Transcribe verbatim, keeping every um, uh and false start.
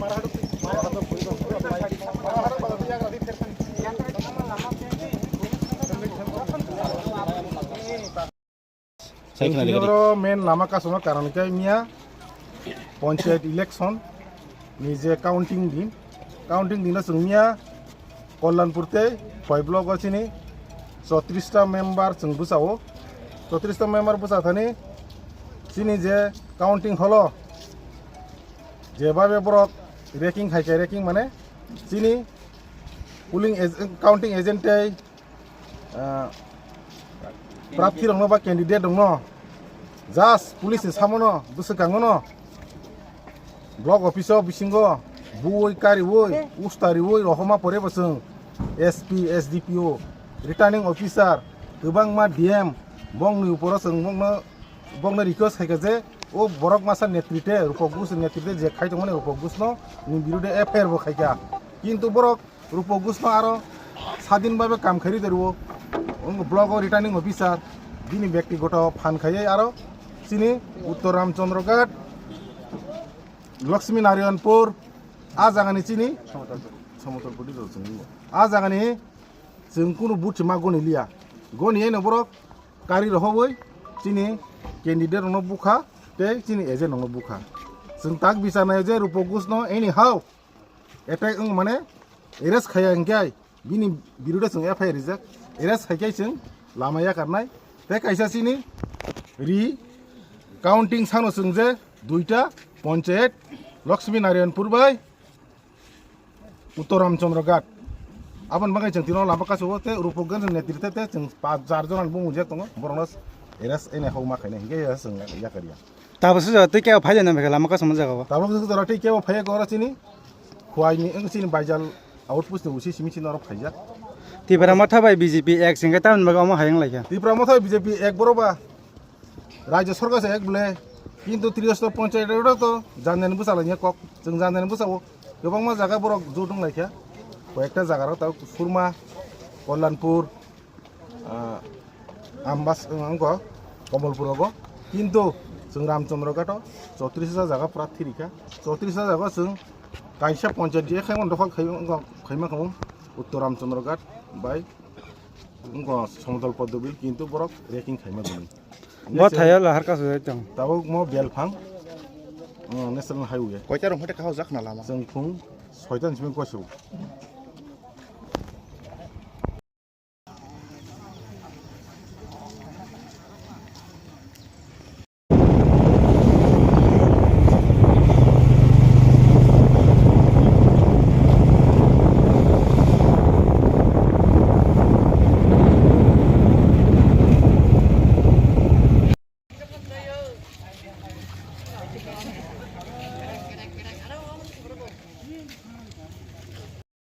Chwng tini oro main lama kasuma karon khe miya panchayat election ni je counting din, counting din no chwng miya Kalyanpur tei Khowai block o chini chotris ta member chwng bwsao, chotris ta member bwsa thani chini je counting hall o jebabe borok ranking hai khe ranking mane chini polling ag-, counting agent tei ah, prarthi rokno ba candidate rokno just police ni samono bwswkangono block office o bisingo buwi kariwi ustariwi rohoma pore bo chwng S P, S D P O, returning officer, kwbangma D M, bongni uporo chwng bongno, bongno request khaikha je o borok masa netrite, Rupok Gush netrite je khai tongmani Rupok Gushno ni birude F I R bo khaikha. Kintu borok Rupok Gushno aro sadin babe kam khairi dorwo. Wng block o returning officer bini bektigoto phan khaiwi aro chini Uttor Ramchandra Ghat, Lakshmi Narayanpur, a jagani chini Samotol Pudi rok chwng o. A jagani chwng kunu buthi ma goni liya. Goni eno borok kari rohobwi chini candidate rokno bukha tei chini agent rokno bukha. Chwng tak bichar naio je Rupok Gushno anyhow attack wng mane arrest khaiya hinkhe bini birude chwng F I R rijak, arrest khaikhe chwng lama yakarnai. Tei kaisa chini ri counting sano chwng je duita panchayat Lakshmi Narayanpur bai Uttor Ramchandra Ghat. Aboni bagwi chwng tino lama kasao tei Rupok Gush netrite tei chwng pach jar jona bumung je tongo borokno arrest ene hokma khainai hinkhe chwng yakarya. Tabuk se jora tei kebo phai jani lama kasao jaga o. Tabuk se jora tei kebo phai oro chini Khowai ni wng chini Baijal outpost ni usi simi chini oro phaijak. Tipra Motha bai B J P ek singkhe tamni bagwi omo hai wng laikha. Tipra Motha bai B J P ek boro ba Rajya Sarkar se ek bole, kintu Tripura Panchayat oro to jandani bwsa laina kok, chwng jandani bwsa o kwbangma jaga borok jot wng laikha, koyekta jaga rok tabuk Surma, Kalyanpur, ah, Ambas, wngkha Kamalpur rogo, kintu chwng Ramchandra Ghat o chotris hajar jaga prarthi rikha, chotris hajar jaga chwng kaisa panchayat je khaimani dokhol khai-, wngkha, khaima khamu Uttor Ramchandra Ghat bai wngkha Samotol Poddobil, kintu borok ranking khaima gwnang. Bo thaio lahar kasu jai tong. Tabuk mo Belphang, uh, National Highway. Koita rong phate kahao jak na lama. Chwng phung soita ni simi koisu.